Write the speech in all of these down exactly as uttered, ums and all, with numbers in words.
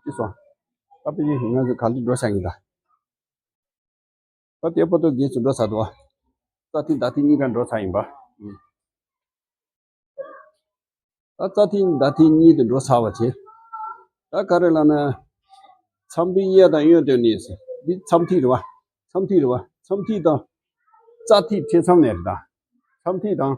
ཅི་སོང་། ད་དཔེ་ཆ་ང་ཚོ་ག་ལེར་འགྲོ་ས་ཡིན་ད། ད་དེ་བར་དུ་སྒེར་ཚུགས་འགྲོ་ཚར་འདུག་རྩ་ཐིག་ཟླ་ཐིག་གཉིས་ཀ་འགྲོ་ཚར་ཡིན་པ། ད་རྩ་ཐིག་ཟླ་ཐིག་གཉིས་དེ་འགྲོ་ཚར་བ་བྱས། ད་ག་རེ་ལབ་ན། མཚམས་པའི་གཡས་དང་གཡོན་དེ་ནི་འདི་མཚམས་ཐིག་རེད་བ། མཚམས་ཐིག་རེད་བ། མཚམས་ཐིག་དང་། རྩ་ཐིག་འཕྲད་མཚམས་ནས་རེད་ད། མཚམས་ཐིག་དང་།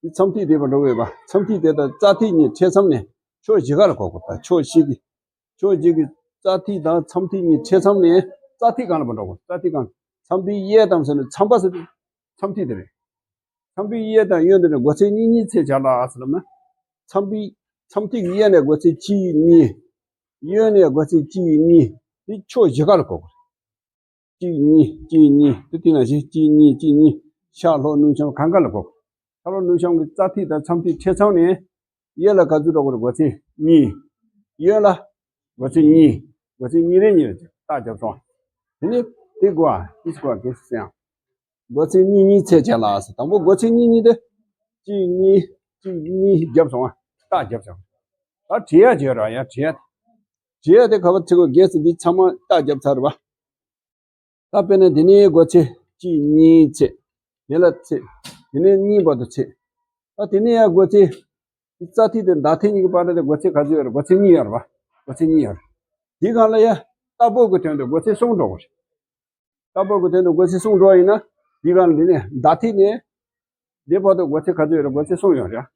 འདི་མཚམས་ཐིག་དེ་བར་འགྲོ་དགོས་པ། མཚམས་ཐིག་དེ་དང་རྩ་ཐིག་གཉིས་འཕྲད་མཚམས་ནས་ཕྱོགས་བཞི་ག་ལ་གོ་དགོས་ད། ཕྱོགས་བཞི་གི་ཕྱོགས་བཞི་གི་རྩ་ཐིག་དང་མཚམས་ཐིག་གཉིས་འཕྲད་མཚམས་ནས་རྩ་ཐིག་གང་ལ་མ་འགྲོ་དགོས། རྩ་ཐིག་གང་། མཚམས་པའི་གཡས་དང་ཟེར་ནས་མཚམས་པ་ཟེར་དུས་མཚམས་ཐིག་དེ་རེད། མཚམས་པའི་གཡས་དང་གཡོན་དེ་ནས་སྒོ་ཚད་གཉིས་གཉིས་ཚད་བྱ་ལ་ཟེར་ལབ་ན། མཚམས་པའི་མཚམས་ཐིག་གི་གཡས་ནས་སྒོ་ཚད་གཅིག་གཉིས། གཡོན་ནས་སྒོ་ཚད་གཅིག་གཉིས། དེ་ཕྱོགས་བཞི་ག་ལ་གོ་དགོས། གཅིག་གཉིས་གཅིག་གཉིས་དེ་དེ་ནང་བཞིན་གཅིག་གཉིས་གཅིག་གཉིས། ཤར་ལྷོ་ནུབ་བྱང་གང་ག་ལ་གོ། ཤར་ལྷོ་ནུབ་བྱང་གི་རྩ་ཐིག་དང་མཚམས་ཐིག་འཕྲད་མཚམས་ནས། གཡས་ལ་ག་ཚོད་འགྲོ་དགོས་རེད། སྒོ་ཚད་གཉིས། གཡོན་ལ་སྒོ་ཚད་གཉིས། སྒོ་ཚད་གཉིས་རེ་གཉིས་རེ་རྟགས་བརྒྱབ་སོང་། དེ་ནས་དེ་གོ་ཨ་ཏིས་གོ་ཨ་གེ་སི་ཡང་། སྒོ་ཚད་གཉིས་གཉིས་ཚད་བྱས་ལ་ཟེར། དང་པོ་སྒོ་ཚད་གཉིས་གཉིས་དེ། གཅིག་གཉིས་གཅིག་གཉིས་བརྒྱབ་སོང་ཨ། རྟགས་བརྒྱབ་སོང་། ད་བྲི་ཡ་བྱས་ར་ཡ་བྲི་ཡ། བྲི་ཡ་དེ་ག་པར་བྲི་དགོས། གལ་སྲིད་འདི་ཚང་མ་རྟགས་བརྒྱབ་ཚར་བ། ད་དཔེར་ན་འདི་ནས་སྒོ་ཚད་གཅིག་གཉིས་ཚད། དེ་ལ་ཚད། དེ་ནས་གཉིས་བར་དུ་ཚད། ད་དེ་ནས་ཡང་སྒོ་ཚད། རྩ་ཐིག་དེ་ཟླ་ཐིག་གཉིས་ཀྱི་བར་དུ་དེ་སྒོ་ཚད་ག་ཚོད་ཡོད་རེད། སྒོ་ཚད་གཉིས་ཡོད་རེད་བ། སྒོ་ཚད་གཉིས་ཡོད་རེད། དེའི་སྒང་ལ་ཡང་རྟགས་སྦུག་གི་དོན་དུ་སྒོ་ཚད་གསུམ་འགྲོ་དགོས་རེད། རྟགས་སྦུག་གི་དོན་དུ་སྒོ་ཚད་གསུམ་འགྲོ་བ་ཡིན་ན། དེའི་སྒང་ལ་འདི་ནས་ཟླ་ཐིག་ནས། དེ་བར་དུ་སྒོ་ཚད་ག་ཚོད་ཡོད་རེད། སྒོ་ཚད་གསུམ་ཡོད་རེད།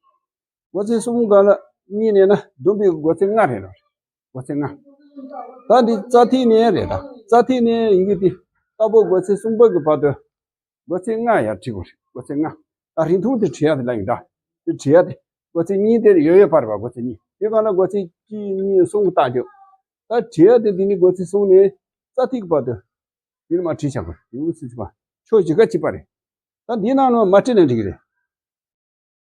སྒོ་ཚད་གསུམ་སྒང་ལ་གཉིས་ནས་ན་བསྡོམས་པའི་སྒོ་ཚད་ལྔ་རེད་ར། སྒོ་ཚད་ལྔ། ད་འདི་རྩ་ཐིག་ནས་རེད་ད། རྩ་ཐིག་ནས་ཡི་གེ་འདི་རྟགས་སྦུག་སྒོ་ཚད་གསུམ་པ་གི་བར་དུ་སྒོ་ཚད་ལྔ་ཡར་བྲི་དགོས་རེད། སྒོ་ཚད་ལྔ། ད་རིང་ཐུང་དེ་བྲི་ཡ་དེ་ལ་ཡིན་ད། དེ་བྲི་ཡ་དེ། སྒོ་ཚད་གཉིས་དེ་ཡོད་ཡོད་པར་བ་སྒོ་ཚད་གཉིས། དེ་སྒང་ལ་སྒོ་ཚད་གཅིག་གཉིས་གསུམ་གི་རྟགས་རྒྱབ། ད་བྲི་ཡ་དེ་འདི་ནི་སྒོ་ཚད་གསུམ་ནས་རྩ་ཐིག་གི་བར་དུ། འདི་ནི་མར་བྲིས་བཞག་དགོས། ཡུག་སུ་ཅི་པ། ཕྱོགས་བཞི་ཀ་གཅིག་པ་རེད། ད་འདི་ནང་ལ་མ་བྲིས་ན་འགྲིག་གི་རེད།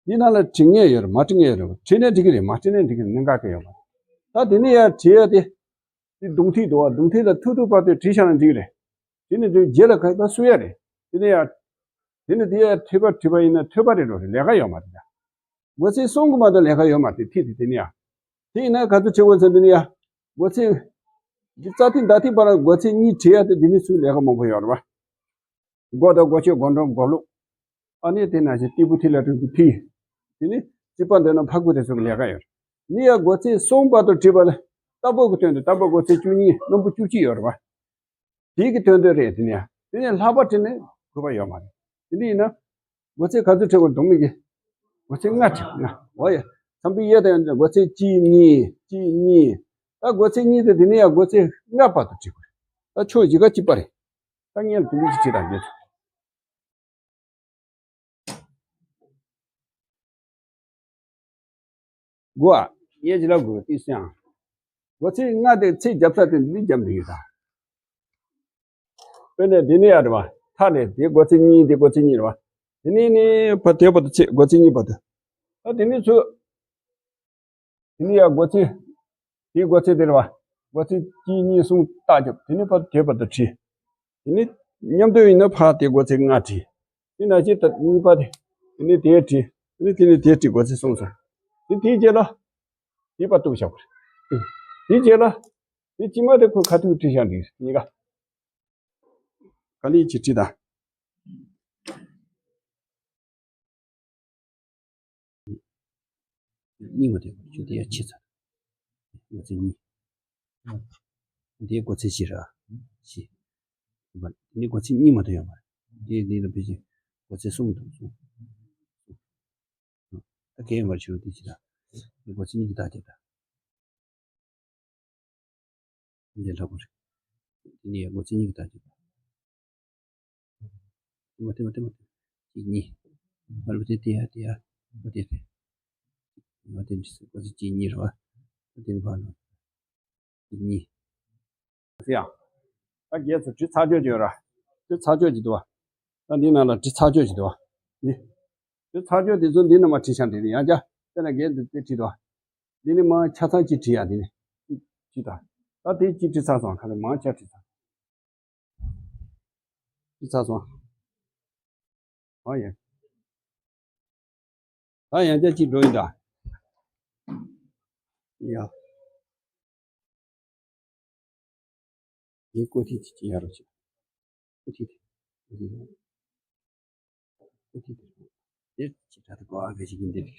འདི་ནང་ལ་བྲི་ངེས་ཡོད་རེད། མ་བྲི་ངེས་ཡོད་རེད། བྲིས་ན་འགྲིག་གི་རེད། མ་བྲིས་ན་འགྲིག་གི་རེད། གནད་འགག་གི་ཡོད་མ་རེད། ད་དེ་ནས་ཡར་བྲི་ཡ་དེ། དེ་གདུང་ཐིག་འདུག་བ། གདུང་ཐིག་ལ་ཐུག་ཐུག་བར་དུ་བྲིས་བཞག་ན་འགྲིག་གི་རེད། དེ་ནས་དེ་རྗེས་ལ་ག་ད་སུ་ཡ་རེད། དེ་ནས་ཡར། དེ་ནས་དེ་ཡར་ཐོད་པ་བྲིས་པ་ཡིན་ན་ཐོད་པ་རེད་འགྲོ་རེད། ལས་ཀ་ཡོད་མ་རེད་ད། སྒོ་ཚད་གསུམ་གི་མ་གཏོགས་ལས་ཀ་ཡོད་མ་རེད། ཐིག་དེ་དེ་ནས་ཡར། དེ་ཡིན་ན་ག་ཚོད་བྲི་དགོས་ཟེར་འདི་ནས་ཡར། སྒོ་ཚད། འདི་རྩ་ཐིག་ཟླ་ཐིག་བར་ལ་སྒོ་ཚད་གཉིས་བྲི་ཡ་དེ་འདི་ནས་ཚུར་ལས་ཀ་མང་པོ་ཡོད་རེད་བ། སྒོ་དང་སྒོ་ཕྱེད་སྒོ་འགྲམ་སྒོ་ལུག་ཨ་ནི་དེ་ནང་བཞིན་སྟེགས་བུ་ཐིག་ལ་སྤྲུལ་སྐུ་ཐིག་དེ་ནི་རྩིག་པ་འདོན་ན་ཕ་གུ་དེ་ཚོ་གི་ལས་ཀ་ཡོད་རེད། ནི་ཡ་སྒོ་ཚད་གསུམ་བར་དུ་བྲིས་པ་ལ་རྟགས་སྦུག་གི་དོན་དུ་རྟགས་སྦུག་སྒོ་ཚད་བཅུ་གཉིས་སྣམ་བུ་བཅུ་གཅིག་ཡོད་རེད་བ། དེ་གི་དོན་དུ་རེད། དེ་ནས་དེ་ནས་ལྷག་པ་བྲིས་ནས་དགོས་པ་ཡོད་མ་རེད། དེ་འདྲ་ཡིན་ན། སྒོ་ཚད་ག་ཚོད་བྲི་དགོས་འདུག་མི་གི། སྒོ་ཚད་ལྔ་བྲི་ལྔ། འོ་ཡ། མཚམས་པའི་གཡས་དང་གཡོན་སྒོ་ཚད་གཅིག་གཉིས་གཅིག་གཉིས། ད་སྒོ་ཚད་གཉིས་དེ་དེ་ནས་ཡང་སྒོ་ཚད་ལྔ་བར་དུ་བྲི་དགོས། ད་ཕྱོགས་བཞི་ཀ་གཅིག་པ་རེད། ད་ངས་དེ་འདྲ་ཞིག་བྲིས་དང་འདོད། དགུ་ཨ། ངས་ཅི་ལ་དགུ་ཏི་སི་ཡང་། སྒོ་ཚད་ལྔ་དེ་ཚད་རྒྱབ་ས་དེ་འདི་རྒྱབ་འདི་ཡོད་ད། དཔེར་ན་འདི་ནས་ཡར་རེད་བ། མཐའ་ནས་འདི་སྒོ་ཚད་གཉིས་འདི་སྒོ་ཚད་གཉིས་རེད་བ། དེ་ནས་ནི་ཕ་དེ་བར་དུ་ཚད་སྒོ་ཚད་གཉིས་བར་དུ། ད་དེ་ནས་ཚུར། དེ་ནས་ཡར་སྒོ་ཚད། དེའི་སྒོ་ཚད་དེ་རེད་བ། སྒོ་ཚད་གཅིག་གཉིས་གསུམ་རྟགས་རྒྱབ། དེ་ནས་ཕར་དེ་བར་དུ་བྲིས། དེ་ནས་མཉམ་དུ་ཡིན་ན་ཕར་དེ་སྒོ་ཚད་ལྔ་བྲིས། དེ་ནང་བཞིན་ད་གཉིས་པ་དེ། དེ་ནས་དེ་བྲིས། དེ་ནས་དེ་ནས་དེ་བྲིས། སྒོ་ཚད་གསུམ་སོང་། དེ་དེའི་རྗེས་ལ། དེ་ཕར་གཏུབ་བཞག་པ་རེད། དེའི་རྗེས་ལ། དེ་དཀྱིལ་མ་དེ་ཁོ་ཁ་ཐུག་བྲིས་བཞག་འདུག་གཉིས་ཀ། ག་ལེར་ཅིག་བྲིས་དང་། གཉིས་མ་དེ་ཁྱོད་དེ་ཡར་ཕྱེ་ཚར། སྒོ་ཚད་གཉིས། འདིའི་སྒོ་ཚད་བཞི་ར། བཞི། འདི་སྒོ་ཚད་གཉིས་མ་གཏོགས་ཡོད་མ་རེད། འདི་འདི་ལ་ཕལ་ཆེར་སྒོ་ཚད་གསུམ་འདུག་གསུམ། ད་གས་ཡོད་མ་རེད། བྱུང་འདི་ཅི་ད། འདི་སྒོ་ཚད་གཉིས་ཀྱི་རྟགས་བརྒྱབ་ད། འདི་ལྷག་པ་རེད། འདི་ནས་སྒོ་ཚད་གཉིས་ཀྱི་རྟགས་བརྒྱབ་ད། མ་བལྟས་མ་བལྟས་མ་བལྟས། གཅིག་གཉིས། མ་རེད་པ། དེ་དེ་ཡ་དེ་ཡ། མ་བལྟས་དེ། མ་བལྟས་འདི་སྒོ་ཚད་གཅིག་གཉིས་རེད་བ། ད་དེ་ནི་ཕར་ལ། གཉིས། ཡ། ད་རྗེས་སུ་བྲི་ཚར་ཆོག་ཅིག་ཡོད་ར། བྲི་ཚར་ཆོག་ཅིག་འདུག་བ། ད་འདི་ནང་ལ་བྲི་ཚར་ཆོག་ཅིག་འདུག་བ། ནི། བྲི་ཚར་ཆོག་དེ་ཚོ་འདི་ནང་མ་བྲིས་ཤག་འདི་ནི་ཡང་བསྐྱར་དེ་ན་རྒན་དེ་དེ་བྲིས་འདུག་བ། འདི་ནི་མ་ཆ་ཚང་གཅིག་བྲིས་ཡ་འདི་ནི། བྲིས་ད། ད་དེ་གཅིག་བྲི་ཚར་སོང་། ག་ལེ་མ་ཆ་བྲིས་ཚར། བྲིས་ཚར་སོང་། ཨ་ཡ། ད་ཡང་བསྐྱར་གཅིག་འགྲོ་ཡིན་ད། ཡ། ངའི་སྐོར་ཐིག་ཅིག་ཡར་རོ་ཅིག་སྐོར་ཐིག་དེ། སྐོར་ཐིག་དེ། སྐོར་ཐིག་དེ། དེར་ཅིག་དྲ་ཐག་གོ་ཨ་ག་ཅིག་ཡིན་དེ་རེད།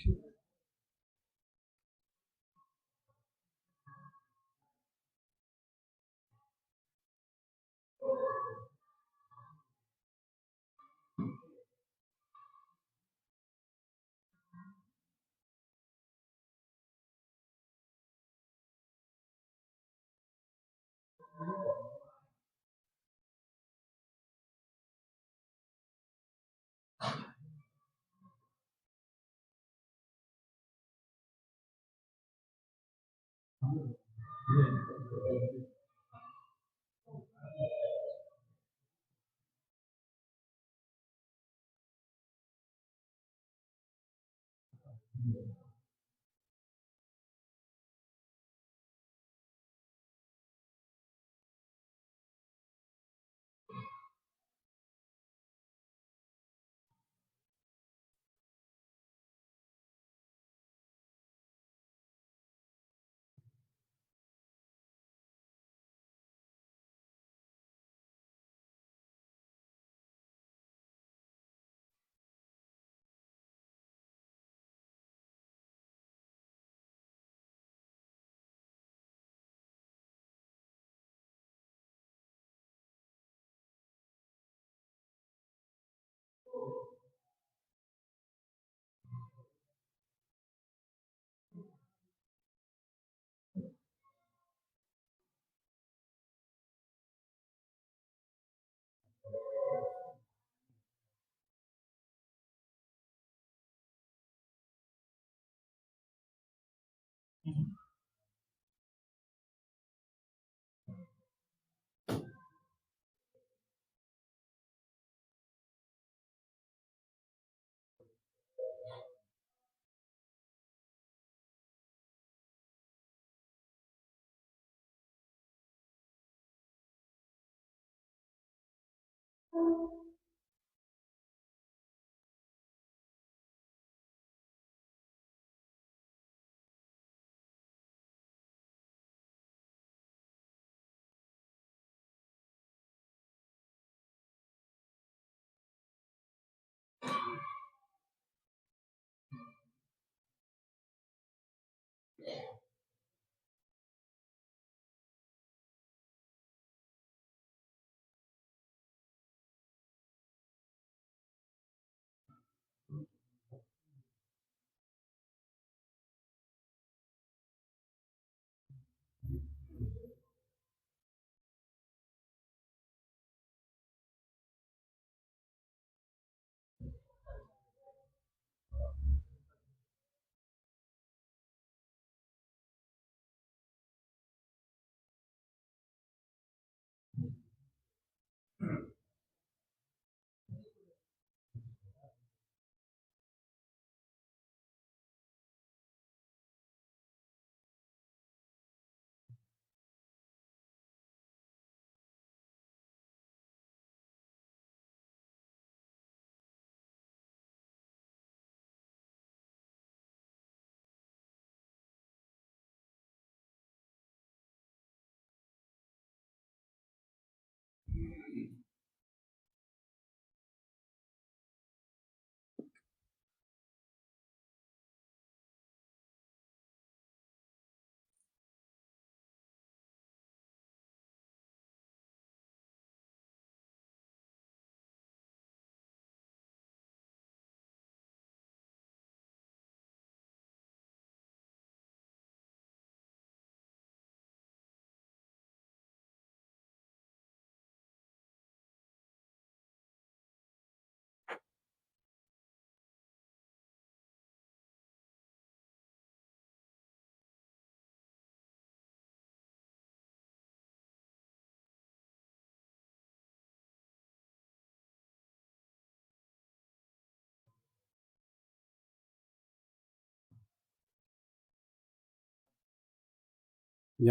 ཡ།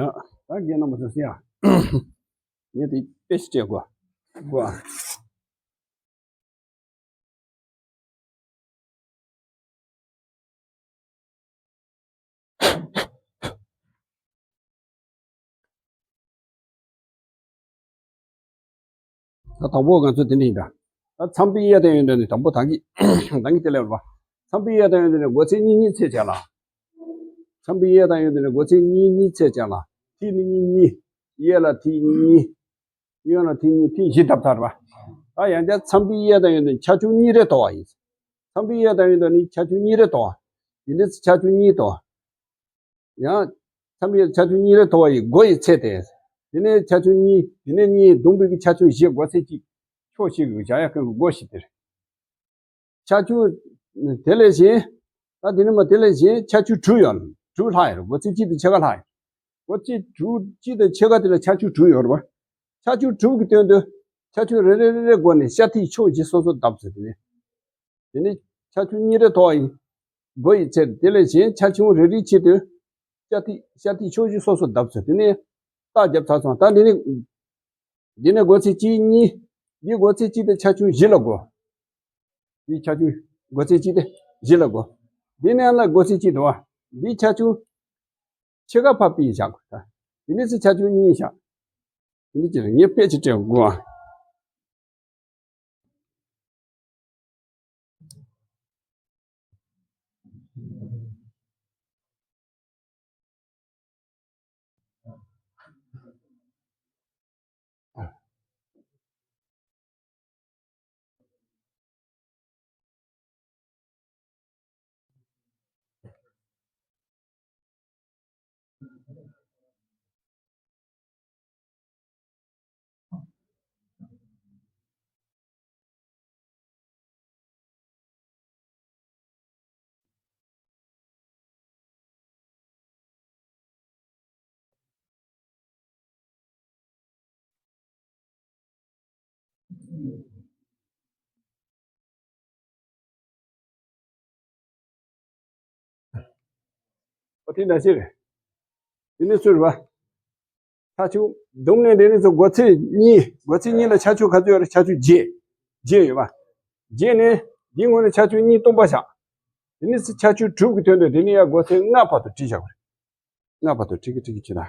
ད་རྒན་རྣམ་པ་ཚོ་ཟེར་ཡ། ངས་དེ་དཔེ་ཞིག་སྤྲད་དགོས། དགོས། ད་དང་པོ་ང་ཚོ་དེ་འདྲ་ཡིན་ད། ད་མཚམས་པའི་དབྱེ་དང་ཡོན་ཏན་ནི་དང་པོ་ད་གི་ད་གི་དེ་ལས་རེད་པ། མཚམས་པའི་དབྱེ་དང་ཡོན་ཏན་ནི་སྒོ་ཚད་གཉིས་གཉིས་ཚད་བྱས་ལ། མཚམས་པའི་དབྱེ་དང་ཡོན་ཏན་ནི་སྒོ་ཚད་གཉིས་གཉིས་ཚད་བྱས་ལ། ཐིག་ནི་གཉིས་གཉིས། དབྱེ་ལ་ཐིག་གཉིས། གཡོན་ལ་ཐིག་གཉིས། ཐིག་བཞི་བཏབ་ཚར་བ། ད་ཡང་བསྐྱར་མཚམས་པའི་དབྱེ་དང་ཡོན་ཏན་ཆ་ཆུང་གཉིས་རེ་དོར་བ་ཡིན། མཚམས་པའི་དབྱེ་དང་ཡོན་ཏན་ནི་ཆ་ཆུང་གཉིས་རེ་དོར་བ། ཡིན་ནི་ཆ་ཆུང་གཉིས་དོར་བ། ཡང་། མཚམས་པའི་ཆ་ཆུང་གཉིས་རེ་དོར་བ་ཡི་སྒོ་ཡི་ཚད་དེ། དེ་ནས་ཆ་ཆུང་གཉིས། དེ་ནས་གཉིས་བསྡོམས་པའི་གི་ཆ་ཆུང་བཞི། སྒོ་ཚད་གཅིག་ཕྱོགས་གཅིག་གི་བཞག་ཡ་ཀུན་གྱི་སྒོ་བཞི་དེ་རེད། ཆ་ཆུང་། དེ་ལས་གཞན། ད་དེ་ནས་མ་དེ་ལས་གཞན་ཆ་ཆུང་དྲུག་ཡོད། དྲུག་ལྷག་ཡོད། སྒོ་ཚད་གཅིག་དང་ཕྱེད་ཀ་ལྷག་ཡོད། སྒོ་ཚད་དྲུག་གཅིག་དང་ཕྱེད་ཀ་དེ་ལ་ཆ་ཆུང་དྲུག་ཡོད་རེད་པ། ཆ་ཆུང་དྲུག་གི་སྟེང་དུ། ཆ་ཆུང་རེ་རེ་རེ་རེ་སྒོ་ནས་ཤར་ཐིག་ཕྱོགས་བཞི་སོ་སོ་བཏབ་ཟེར་དེ་ནས། དེ་ནས་ཆ་ཆུང་གཉིས་རེ་དོར་བ་ཡིན། སྒོ་ཡི་ཚད་དེ་ལས་གཞན་ཆ་ཆུང་རེ་རེའི་ཆེད་དུ། ཤར་ཐིག་ཤར་ཐིག་ཕྱོགས་བཞི་སོ་སོ་བཏབ་ཚུལ་དེ་ནས་རྟགས་བརྒྱབ་ཚར་སོང་། ད་འདི་ནས། འདི་ནས་སྒོ་ཚད་གཅིག་གཉིས། འདི་སྒོ་ཚད་གཅིག་དེ་ཆ་ཆུང་བཞི་ལ་བགོ། འདི་ཆ་ཆུང་སྒོ་ཚད་གཅིག་དེ་བཞི་ལ་བགོ། འདི་ནས་ལ་སྒོ་ཚད་གཅིག་འདུག་བ། འདི་ཆ་ཆུང་ཕྱེད་ཀ་ཕར་ཕུད་བཞག་དགོས་ད། འདི་ནས་ཚེ་ཆ་ཆུང་གཉིས་བཞག་འདི་ཅི་རེད། ངས་དཔེ་ཅིག་སྤྲད་དགོས་ཨ། ཨོ་དེ་འདྲ་ཞིག་རེད། དེ་ནས་སུ་རེད་པ། ཆ་ཆུང་བསྡོམས་ནས་དེ་ནས་ཚོ་སྒོ་ཚད་གཉིས། སྒོ་ཚད་གཉིས་ལ་ཆ་ཆུང་ག་ཚོད་ཡོད་རེད། ཆ་ཆུང་བརྒྱད། བརྒྱད་ཡོད་པ། བརྒྱད་ནས་འདིའི་ངོས་ནས་ཆ་ཆུང་གཉིས་སྟོང་པ་བཞག་དེ་ནས་ཆ་ཆུང་དྲུག་གི་དོན་དུ་དེ་ནས་ཡར་སྒོ་ཚད་ལྔ་བར་དུ་བྲིས་བཞག་པ་རེད། ལྔ་བར་དུ་བྲིས་གི་བྲིས་གི་བྱེད་ན།